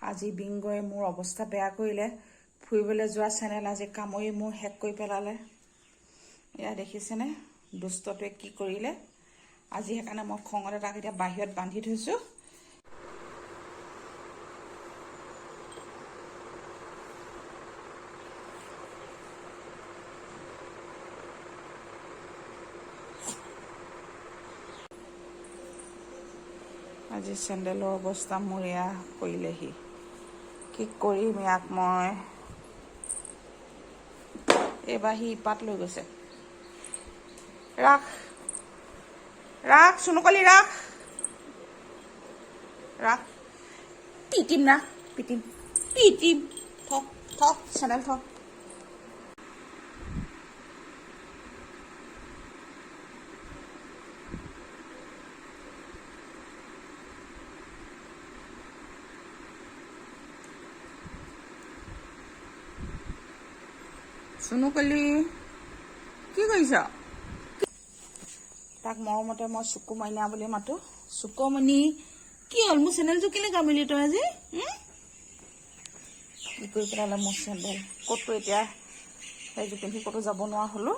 আজি বিংগই মোৰ অৱস্থা বেয়া কৰিলে। ফুৰিবলৈ যোৱা চেনেল আজি কামুৰি মোৰ শেষ কৰি পেলালে। এয়া দেখিছেনে দুষ্টটোৱে কি কৰিলে আজি। সেইকাৰণে মই খঙতে তাক এতিয়া বাহিৰত বান্ধি থৈছোঁ। আজি চেণ্ডেলৰ অৱস্থা মোৰ এয়া কৰিলেহি। কি কৰিম ইয়াক মই? এইবাৰ সি ইপাত লৈ গৈছে। ৰাখ ৰাখ চুনুকলি, ৰাখ ৰাখ, পিটিম, ৰাখ, পিটিম পিটিম, থ থ, চেণ্ডেল থ। চুনুকলি, কি কৰিছ? তাক মৰমতে মই চুকু মাইনা বুলি মাতো। চুকমণি, কি হ'ল? মোৰ চেণ্ডেলযোৰ কেলৈ কামুৰিলি তই আজি? কি কৰি পেলালে মোৰ চেণ্ডেল? ক'তো এতিয়া সেইযোৰ পিন্ধি ক'তো যাব নোৱাৰা হ'লো।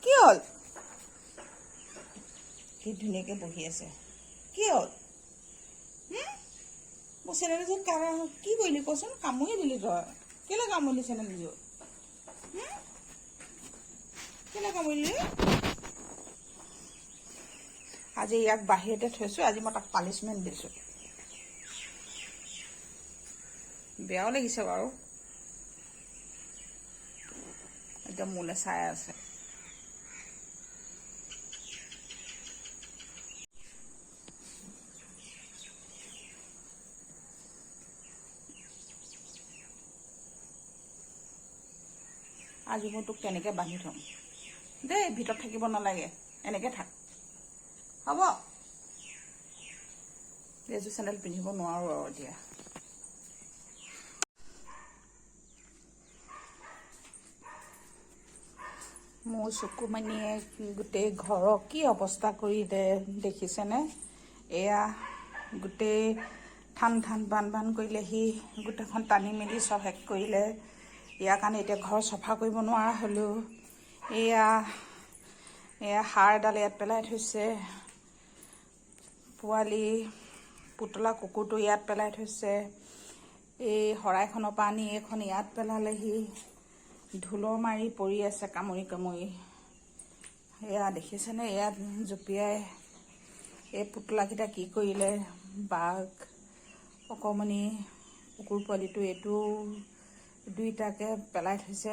কি হ'ল? কি ধুনীয়াকৈ বহি আছে। কি হ'ল? মোৰ চেণ্ডেলযোৰ কি কৰিলি কচোন? কামুৰি দিলি তই। কেলৈ কামুৰিলি চেণ্ডেলযোৰ? কেলৈ কামুৰিলি? আজি ইয়াক বাহিৰতে থৈছোঁ। আজি মই তাক পানিছমেণ্ট দিছোঁ। বেয়াও লাগিছে বাৰু। এতিয়া মোলৈ চাই আছে। আজি মই তোক তেনেকৈ বান্ধি থ'ম দেই। ভিতৰত থাকিব নালাগে, এনেকৈ থাক, হ'ব? এইযোৰ চেণ্ডেল পিন্ধিব নোৱাৰোঁ আৰু এতিয়া। মোৰ চকুমণিয়ে গোটেই ঘৰৰ কি অৱস্থা কৰি দে দেখিছেনে? এয়া গোটেই ঠান ঠান বান বান কৰিলে। সি গোটেইখন টানি মেলি চব শেষ কৰিলে। ইয়াৰ কাৰণে এতিয়া ঘৰ চফা কৰিব নোৱাৰা হ'লোঁ। এয়া এয়া সাৰ এডাল ইয়াত পেলাই থৈছে। পোৱালি পুতলা কুকুৰটো ইয়াত পেলাই থৈছে। এই শৰাইখনৰ পৰা আনি এইখন ইয়াত পেলালেহি। ধূলৰ মাৰি পৰি আছে কামুৰি কামুৰি। এয়া দেখিছেনে? ইয়াত জঁপিয়াই এই পুতলাকেইটা কি কৰিলে। বাঘ, অকণমানি কুকুৰ পোৱালিটো, এইটো দুইটাকে পেলাই থৈছে।